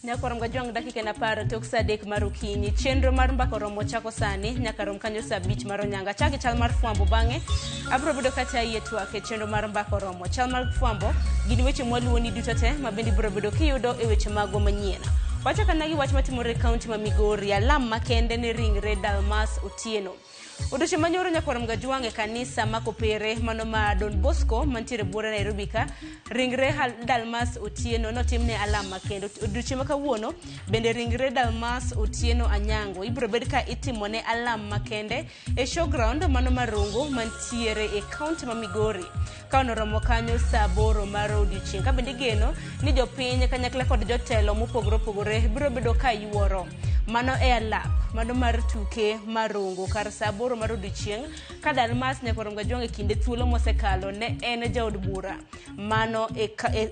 Nyakwar Mgajwang' dakika en 10 tok saa 3 mar okinyi. Chenro mar mbaka oromo chako sani nyaka rom kanyo saa 5 mar onyango. Achak gi chal mar fwambo bang'e abiro bedo katayi e twak e chenro mar mbaka oromo. Chal mar fwambo gin weche mwaluwoni duto te ma bende ibiro bedo kiyudo e weche magwa manyien. Wachako anena gi wach matimore e kaunti ma Migori, alam makende ne ringre Dalmas Otieno. Odiochieng' manyoro nyakwar Mgajwang' e kanisa ma Kopere mano ma Don Bosco mantiere buore Nairobi ka, ringre Dalmas Otieno notimne alam makende. Odiochieng' ma kawuono bende ringre Dalmas Otieno Anyango ibiro bed ka itimone alam makende e showground mano ma Rongo mantiere e kaunti ma Migori. Ka noromo kanyo saa 8 mar odiochieng'. Ka bende igeno ni jopiny kanyakla kod jotelo mopogore opogore biro bedo ka yuoro. Mano e alap mano mar tuke mar Rongo kar saa 8 mar odiochieng' ka Dalmas Nyakwar Mgajwang' e kinde thuolo mosekalo ne en jaod bura mano e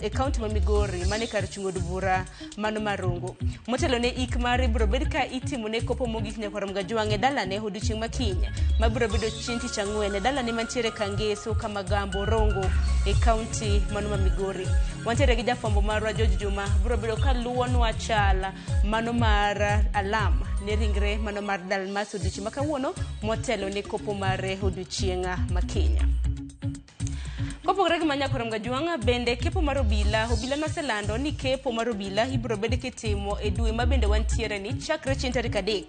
kaunti ma Migori mano e kar chung' od bura mano mar Rongo. Motelo ne ik mare biro bed ka itimo ne kopo mogik Nyakwar Mgajwang' e dalane odiochieng' ma kiny ma biro bedo chieng' tich ang'wen e dalane mantiere Kangeso Kamagambo Rongo e kaunti mano ma Migori. Wantiere gi jafwambo marwa George Juma biro bedo ka luwonwa chal mano mar alam ne ringre mano mar Dalmas odiochieng' ma kawuono motelo ne kopo mare odiochieng' ma kiny. Kopogore gi Manyakoro Mgajwang', bende kepo mar obila, obila noselando ni kepo mar obila ibiro bed kitimo e dwe ma bende wantiere ni chakre chieng' tarik 3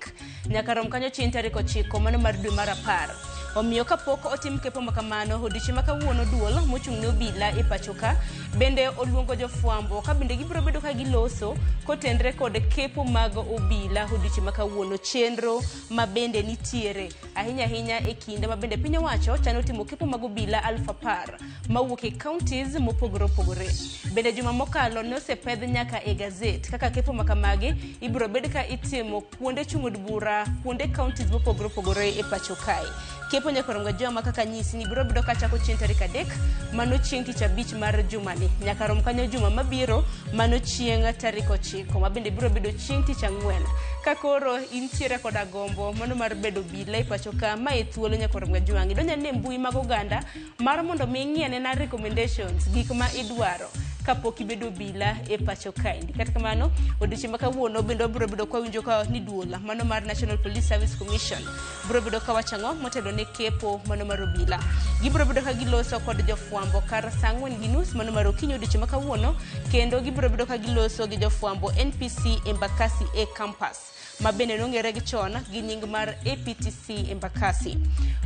nyaka rom kanyo chieng' tarik 9 mano mar dwe mar 10. Omiyo kapok otim kepo ma kamano, odiochieng' ma kawuono duol mochung' ne obila e pacho ka bende oluongo jofwambo ka bende gibiro bedo ka giloso kotenre kod kepo mag obila odiochieng' ma kawuono, chenro ma bende nitiere ahinya ahinya e kinde ma bende piny owacho chano timo kepo mag obila 10,000 mawuok e counties mopogore opogore. Bende juma mokalo ne osepedh nyaka e gazet kaka kepo ma kamagi ibiro bed ka itimo kuonde chung' od bura, kuonde counties mopogore opogore e pacho kae. Kepo Nyakwar Mgajwang' kaka nyisi ni biro bedo ka chako chieng' tarik 3 mano chieng' tich abich mar jumani nyaka rom kanyo juma mabiro mano chieng' tarik 9 ma bende biro bedo chieng' tich ang'wen. Ka koro intiere koda gombo mano mar bedo obila e pacho ka, ma e thuolo Nyakwar Mgajwang'. Idonjo ane e mbui mag oganda mar mondo mi ing'i anena recommendations, gik ma idwaro kapok ibedo obila e pacho kaendi. Kata kamano, odiochieng' ma kawuono bende wabiro bedo kwawinjo ka ni duol mano mar National Police Service Commission biro bedo ka wacho ang'o motelo ne kepo mano mar obila. Gibiro bedo ka giloso kod jofwambo kar saa 4:30 mano mar okinyi odiochieng' ma kawuono, kendo gibiro bedo ka giloso gi jofwambo NPC Embakasi A Campus ma bende nong'ere gi chon gi nying mar APTC Embakasi.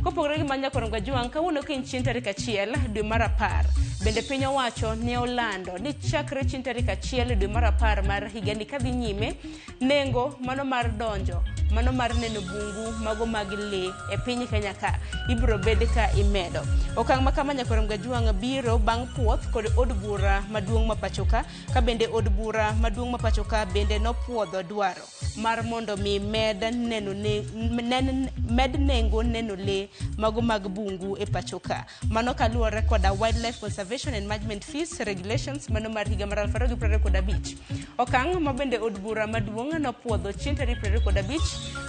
Kopogore gi Nyakwar Mgajwang', kawuono ka en chieng' tarik 1 dwe mar 10, bende piny owacho ne olando ni chakre chieng' tarik 1 dwe mar 10 mar higani kadhi nyime, nengo mano mar donjo mano mar neno bungu mago mag lee e piny Kenya ka ibiro bed ka imedo. Okang' ma kama Nyakwar Mgajwang' biro bang' puoth kod od bura maduong' ma pacho ka, ka bende od bura maduong' ma pacho ka bende nopuodho dwaro mar mondo mi med neno ne, nen, med nengo neno lee mago mag bungu e pacho ka. Mano kaluwore koda Wildlife Conservation and Management Fees Regulations mano mar higa mar 2025. Okang' ma bende od bura maduong' nopuodho chieng' tarik 25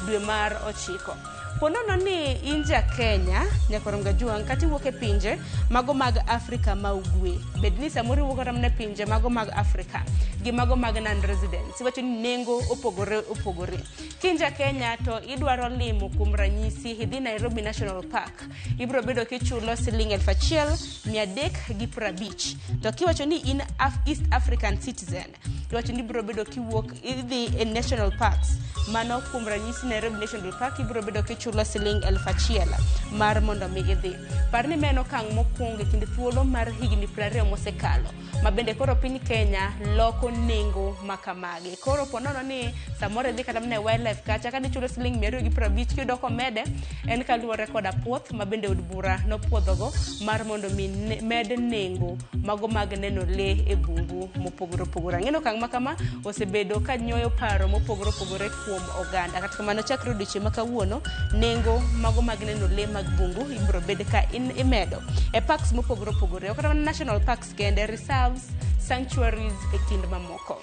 dwe mar 9. Po nono ni in ja Kenya, Nyakwar Mgajwang', kata iwuok e pinje mago mag Afrika ma ugwe, bed ni samoro iwuok kata mana e pinje mago mag Afrika gi mago mag non-residents, iwacho ni nengo opogore opogore. Ka in ja Kenya to idwaro limo kuom ranyisi idhi Nairobi National Park, ibiro bedo kichulo siling 1350. To kiwacho ni in East African citizen, iwacho ni ibiro bedo kiwuok idhi e national parks, mano kuom ranyisi Nairobi National Park ibiro bedo kichulo siling 1000 mar mondo mi idhi. Par ni ma en okang' mokwongo e kind thuolo mar higni 20 mosekalo ma bende koro piny Kenya loko nengo ma kamagi. Koro po nono ni samoro idhi kata mana e wildlife kacha ka dichulo siling 250 kiyudo komede en kaluwore koda puoth ma bende od bura nopuodhogo mar mondo mi med nengo mago mag neno lee e bungu mopogore opogore. Ang'e ni okang' ma kama osebedo ka nyoyo paro mopogore opogore kuom oganda. Kata kamano chakre odiochieng' ma kawuono nengo mago mag neno lee mag bungu ibiro bed ka imedo e parks mopogore opogore. Ok kata mana national parks kende, reserves, sanctuaries e kind mamoko.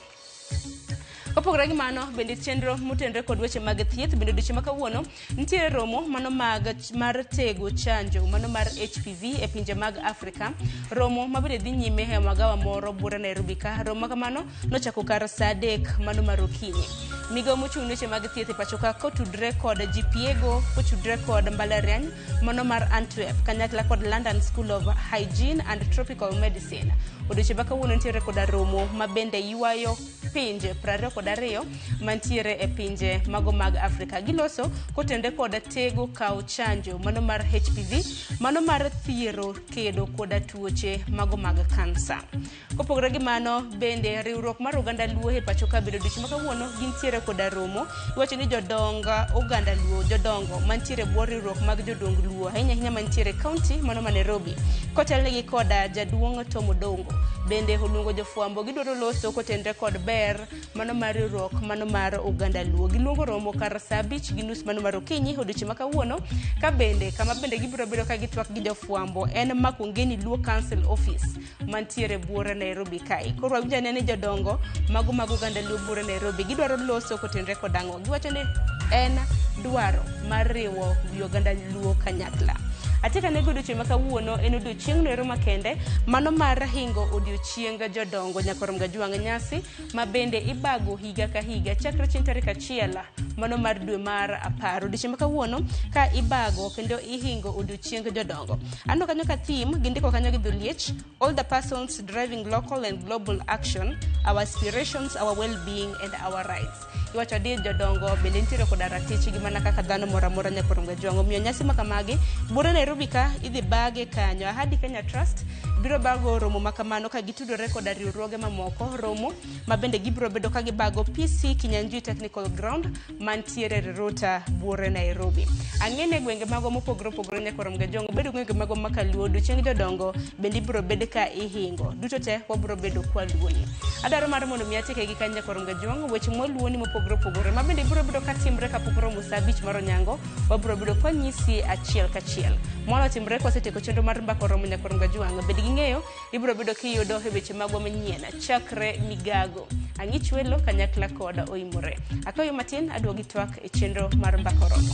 Kopogore gi mano, bende chenro motenore kod weche mag thieth bende odiochieng' ma kawuono nitiere romo mano mag mar tego chanjo mano mar HPV e pinje mag Afrika. Romo ma bende dhi nyime e magawa moro buore Nairobi ka. Romo ma kamano nochako kar saa 3 mano mar okinyi. Migawo mochung' ne weche mag thieth e pacho ka kotudre kod GPA-go, kotudre kod mbalariany mano mar Antwerp kanyakla kod London School of Hygiene and Tropical Medicine. Odiochieng' ma kawuono nitiere koda romo ma bende ywayo pinje 22 mantiere e pinje mago mag Afrika. Giloso kotenore kod tego kawo chanjo mano mar HPV, mano mar thiero kedo koda tuoche mago mag kansa. Kopogore gi mano, bende riwruok mar oganda Luo e pacho ka bende odiochieng' ma kawuono gintiere koda romo. Iwacho ni jodong oganda Luo, jodongo mantiere e bwo riwruok mag jodong Luo, ahinya ahinya mantiere e kaunti mano ma Nairobi, kotelnegi koda jaduong' Tom Odongo, bende oluongo jofwambo gidwaro loso kotenre kod ber mano mar riwruok mano mar oganda Luo. Giluongo romo kar saa 5:30 mano mar okinyi odiochieng' ma kawuono, ka bende kama bende gibiro bedo ka gitwak gi jofwambo en Makongeni Luo Council Office mantiere buore Nairobi kae. Koro wawinjo ane ni jodongo mago mag oganda Luo buore Nairobi gidwaro loso kotenre kod ang'o. Giwacho ni en dwaro mar riwo wi oganda Luo kanyakla. Atieko ane godiochieng' ma kawuono en odiochieng'no ero makende mano mar hingo odiochieng jodongo Nyakorom Gajwang' nyasi ma bende ibago higa ka higa chakre chieng' tarik 1 mano mar dwe mar 10. Odiochieng' ma kawuono ka ibago kendo ihingo odiochieng jodongo. Aneno kanyo ka theme gindiko kanyo gi dholiech all the persons driving local and global action, our aspirations, our well-being and our rights. Iwacho ni jodongo bende nitiere koda ratichgi mana kaka dhano moro amora Nyakorom Gajwang'. Omiyo nyasi ma kamagi buore Nairobi ka idhi bage kanyo. Ahadi Kenya Trust biro bago romo ma kamano ka gitudore koda riwruoge mamoko, romo ma bende gibiro bedo ka gibago PC Kinyanjui Technical Ground mantiere Riruta buore Nairobi. Ang'e ni e gwenge magwa mopogore opogore Nyakorom Gajwang' obed gwenge magwa ma Kaluo, odiochieng jodongo bende ibiro bed ka ihingo. Duto te wabiro bedo kwa luoni. Adwaro mar mondo mi atieke gi kanyo Nyakorom Gajwang' weche mwaluoni mopogore opogore ma bende ibiro bedo ka timre kapok oromo saa 5 mar onyango, wabiro bedo kwa nyisi achiel kachiel. Mano timre kwasetieko chenro mar mbaka oromo Nyakorom Gajwang'. Bed gi ng'eyo ibiro bedo kiyudo e weche magwa manyien chakre migago. Ang'ich welo kanyakla kod Oimore. Akayo matin aduogi twak e chenro mar mbaka oromo.